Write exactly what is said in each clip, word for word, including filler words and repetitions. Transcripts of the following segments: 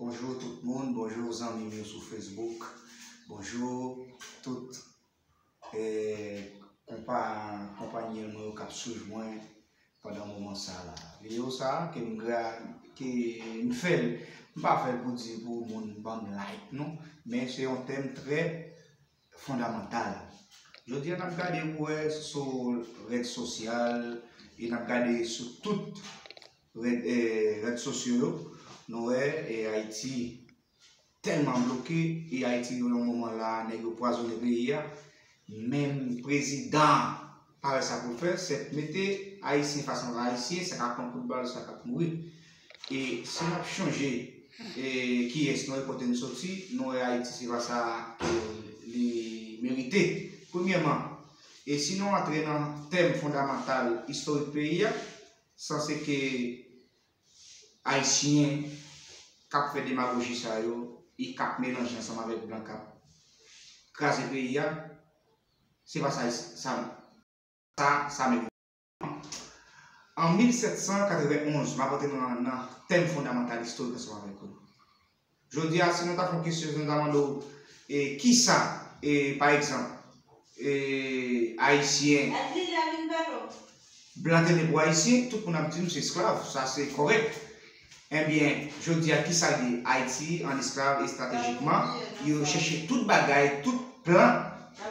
Bonjou tout moun, bonjou zanmi m yo sou Facebook, bonjou tout eh, konpa, konpanyèl mwen yo k ap swiv mwen pandan moman sa la. Videyo sa ke m gra, ke m fè l, m pa fè l pou di pou moun ban m like non, men se yon tèm trè fondamantal. Jodi a n ap gade pou wè sou rèd sosyal e n ap gade sou tout rèd, eh, rèd sosyo yo, nou wè eh, Ayiti tèlman bloke e Ayiti nan moman la nèg yo pwazonnen peyi a. Menm prezidan pa wè sa pou l fè, sèt mete Ayisyen fas a Ayisyen, sa k ap pran kout bal, sa k ap mouri. E si n ap chonje e kiyès nou ye, kote n soti, nou wè Ayiti se pa sa ke li merite. Premyèman, e si nou antre nan tèm fondamantal istorik peyi a, sanse ke Ayisyen k ap fè demagoji sa yo e k ap melanje ansanm avèk blan k ap kraze peyi a, se pa sa sa sa sa merite. An mil sèt san katrevenn onz, m ap antre nan, nan tèm fondamantal istorik ansanm avèk ou. Jodi a, si nou ta fè yon kesyon, si nou ta mande w, e, kisa, e, pa egzanp, e, Ayisyen, blan te ne pou Ayisyen, tout moun ap di nou se esklav, sa se kòrèk. Ebyen, jodi a, kisa li ye? Ayiti an esklav estratejikman, yo chèche tout bagay, tout plan,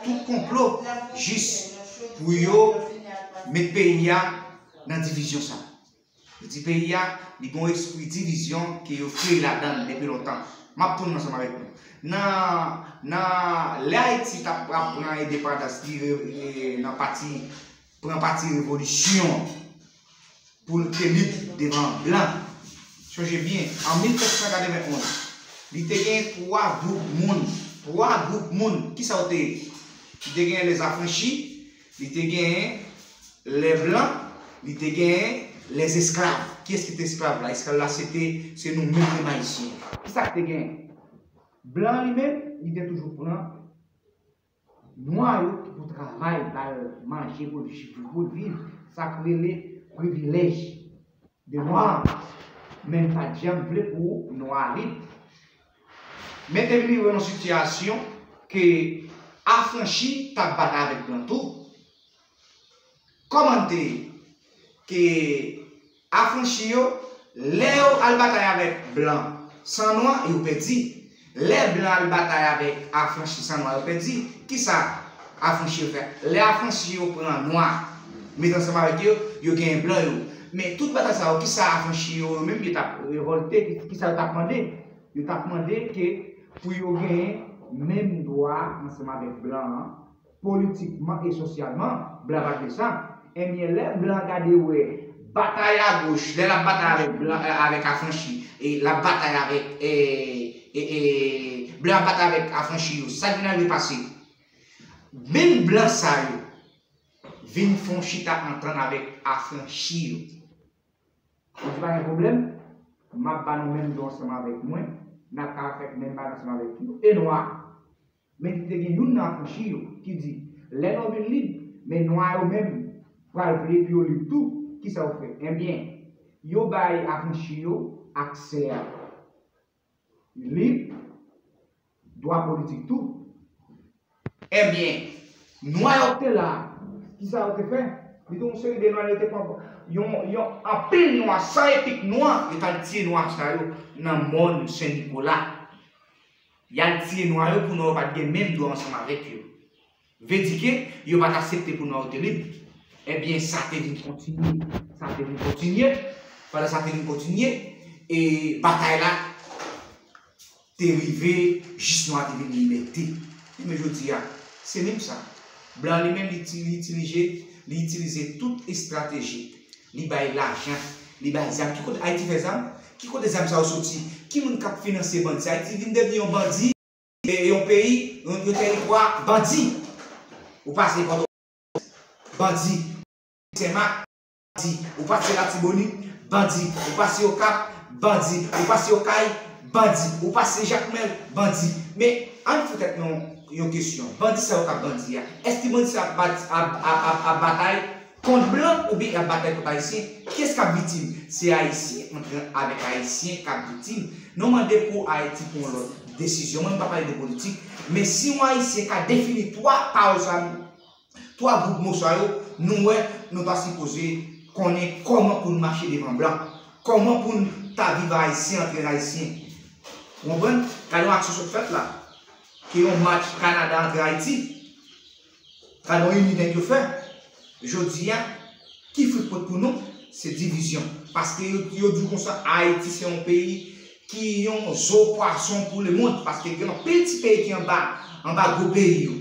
tout konplo, jis pou yo met peyi a nan divizyon sa. Yo di peyi a, li gen yon espri divizyon ke yo kreye ladan l depi lontan. M ap tounen ansanm avèk nou. Nan, nan lè Ayiti t ap pran endepandans li re- e, nan pati, pran pati revolisyon pou l te lit devan blan. Sonje byen, an mil sèt san katrevenn onz, li te gen twa gwoup moun. Twa gwoup moun. Kisa yo te ye? Li te gen lèzafranchi, li te gen lè blan, li te gen lèzesklav. Kiyès ki te esklav la? Esklav la se te, se nou menm, menm Ayisyen. Kisa ki te gen? Blan li menm, li te toujou pran nwa yo ki pou travay, ba l manje pou l viv, pou l viv. Sa k rele privilèj de nwa. Men l pa t janm vle pou nwa lib. Men te vin rive nan sitiyasyon ke afranchi t ap batay avèk blan tou. Kòman l te ye? Ke afranchi yo, lè yo al batay avèk blan san nwa, yo pèdi. Lè blan al batay avèk afranchi san nwa, yo pèdi. Kisa afranchi yo fè? Lè afranchi yo pran nwa, met ansanm avèk yo, yo genyen blan yo. Men tout batay sa yo, kisa afranchi yo, yo menm yo t ap revòlte, ki- kisa yo t ap mande? Yo t ap mande ke pou yo genyen menm dwa ansanm avèk blan an, politikman e sosyalman, blan pa t vle sa. Ebyen, lè blan gade wè batay agoch, lè l ap batay avèk blan, eh, avèk afranchi, e l ap batay avèk, eh, eh, eh, blan ap batay avèk afranchi yo, sa k vin rive pase? Menm blan sa yo vin fè yon chita antann avèk afranchi yo. Yo di pa gen pwoblèm, m ap ba nou menm dwa ansanm avèk mwen, n ap ka fè menm bagay ansanm avèk yo, e nwa. Men te gen youn nan afranchi yo ki di, lè nou vin lib, men nwa yo menm pral vle pou yo lib tou. Kisa yo fè? Ebyen, yo bay afranchi yo aksè a lib, dwa politik tou. Ebyen, nwa yo k te la, kisa yo te fè? Li te yon seri de nwa, yo te pran yon, yon anpil nwa, san epik nwa, yo t al tiye nwa sa yo nan mòn Sen Nikola. Y al tiye nwa yo pou nwa yo pa t gen menm dwa ansanm avèk yo. Vle di ke yo pa t aksepte pou nwa yo te lib. Ebyen, sa te vin kontinye. Sa te vin kontinye. Pandan sa te vin kontinye, e batay la te rive jis nwa te vin libète. Ebyen, jodi a, se menm sa. Blan li menm, li ti- li itilize, li itilize tout estrateji. Li bay lajan, li bay zam. Ki kote Ayiti fè zam? Ki kote zam sa yo soti? Ki moun k ap finanse bandi sa? Ayiti vin devni yon bandi, e yon peyi, yon, yon teritwa bandi. Ou pase Pòtoprens, bandi. Senmak, bandi. Ou pase Latibonit, bandi. Ou pase Okap, bandi. Ou pase Okay, bandi. Ou pase Jakmèl, bandi. Men, ann fè tèt nou yon kesyon. Bandi sa yo k ap bandi a, èske bandi sa ap bat- ap, ap, ap, ap batay kont blan oubyen y ap batay kont ayisyen, kiyès k ap viktim? Se ayisyen antre avèk ayisyen k ap viktim. Nou mande pou Ayiti pran yon lòt desizyon. Mwen, m pa pale de politik, men si yon ayisyen ka defini twa pawòl sa yo, twa gwoup mo sa yo, nou wè, nou ta sipoze konnen kòman pou n mache devan blan, kòman pou n ta viv ayisyen antre ayisyen. Ou konprann? Gade yon aksyon sot fèt la, ke yon match Kanada antre Ayiti. Gade yon ini nèg yo fè. Jodi a, ki frik pot pou nou? Se divizyon. Paske yo, yo di w konsa, Ayiti se yon peyi ki yon zo pwason pou lemonn. Paske gen anpil ti peyi ki anba, anba gwo peyi yo.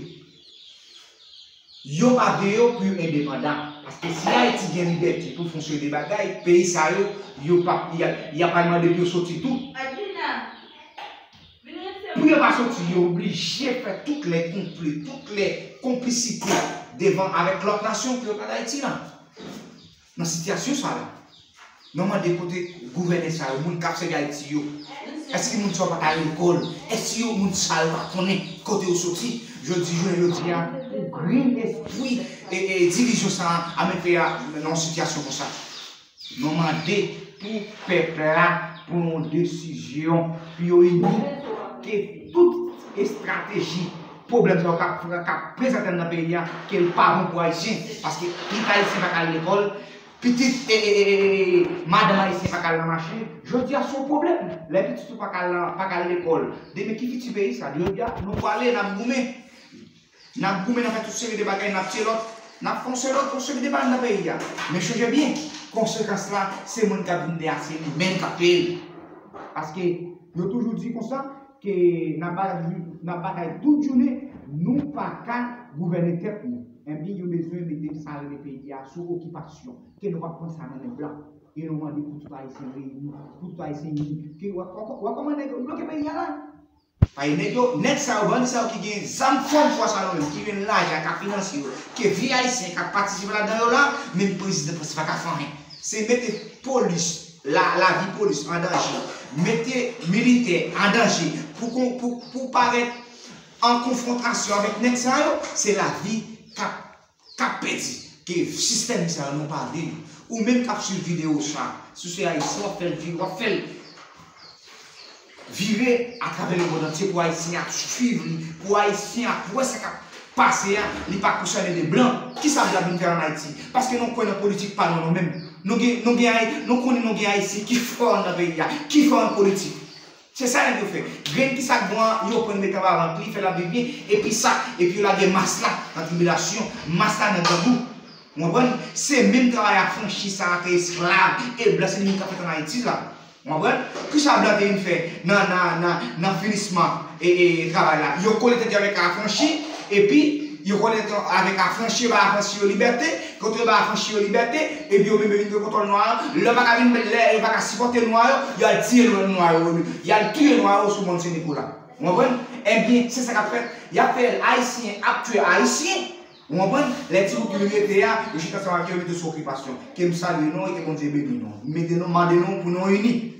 Yo pa vle yo pou yo endepandan. Paske si Ayiti gen libète pou fè yon seri de bagay, peyi sa yo, yo p ap, y a, y ap al mande pou yo soti tou. Pou yo pa soti, yo oblije fè tout lè konpli, tout lè konplisite devan avèk lòt nasyon pou yo gade Ayiti la. Nan sitiyasyon sa la, nou mande kote gouvènè sa yo, moun k ap sèvi Ayiti yo, èske moun sa yo pa ka al lekòl? Èske yo, moun sa yo pa konnen kote yo soti? Jodi, jounen jodi a, pou grenn espri e, e divizyon sa a, a mete a nan yon sitiyasyon konsa. Nou mande pou pèp la pran yon desizyon, pou yo ini, ke tout estrateji, pwoblèm sa yo k ap, k ap prezante nan peyi a, ke l pa bon pou Ayisyen. Paske pitit Ayisyen pa ka al lekòl, pitit, e, e, e, e, e, madanm Ayisyen pa ka al nan mache. Jodi a, se yon pwoblèm. Lè pitit ou pa ka al nan, pa ka al lekòl, demen ki fiti peyi sa? Jodi a, nou pwale, n ap goumen. N ap goumen, n ap fè tout seri de bagay, n ap tiye lòt, n ap fè yon seri de bagay nan peyi a. Men chonje byen, konsekans la, se moun k ap vin dèyè a, se li menm k ap peye l. Paske yo toujou di konsa, ke n ap ba-, n ap batay tout jounen, nou pa ka gouvène tèt nou. Ebyen, yo bezwen mete sa rele peyi a sou okipasyon, ke nou p ap pran sa nan men blan. E nou mande pou tout Ayisyen reyini, pou tout Ayisyen ini. Ke w, w, w, w, kòman nèg yo bloke peyi a la? Paske nèg yo, nèg sa yo, bandi sa yo ki gen zam fòm fwa sa yo menm, ki jwenn lajan, k ap finanse yo, ke vye Ayisyen k ap patisipe ladan yo la, menm prezidan pa ka fè anyen. Se mete polis, la, lavi polis an danje, mete militè an danje pou kon-, pou, pou parèt an konfwontasyon avèk nèg sa yo, se lavi k ap k ap pèdi, ke sistèm sa yo nou pa vle li. Ou menm k ap swiv videyo sa, si w se Ayisyen, w ap fè l vire, w ap fè l vire atravè lemonn antye pou Ayisyen ap swiv li, pou Ayisyen ap wè sa k ap pase a, li pa konsène de blan. Kisa blan vin fè ann Ayiti? Paske nou kwè nan politik pa nou, nou menm. Nou gen, nou gen Ay-, nou konnen nou gen Ayisyen ki fò nan peyi a, ki fò nan politik. Se sa nèg yo fè. Grenn ki sa k bon an, yo pran l met anba vant li, fè l ap viv byen, epi sa, epi yo lage mas la nan tribilasyon, mas la nan grangou. Ou konprann? Se menm travay afranchi sa a ke esklav e blan, se li menm k ap fèt ann Ayiti la. Ou konprann? Kisa blan te vin fè nan, nan, nan, nan finisman e, e, travay la? Yo kole tèt yo avèk afranchi, epi yo kole tèt yo avèk afranchi, yo ba afranchi yo libète, kote yo ba afranchi yo libète, epi yo menm yo vin pran kontwòl nwa yo. Lè yo pa ka vin, lè yo pa ka sipòte nwa yo, y al tiye nwa yo, y al tiye nwa yo sou mòn Sen Nikola. Ou konprann? Ebyen, se sa k ap fèt. Y ap fè Ayisyen ap tiye Ayisyen. Ou konprann? Lè ti bout ki vin rete a, yo chita ansanm avèk yo, mete sou okipasyon. Ke m salye nou e ke Bondye beni nou. Mete nou, mande nou pou nou ini.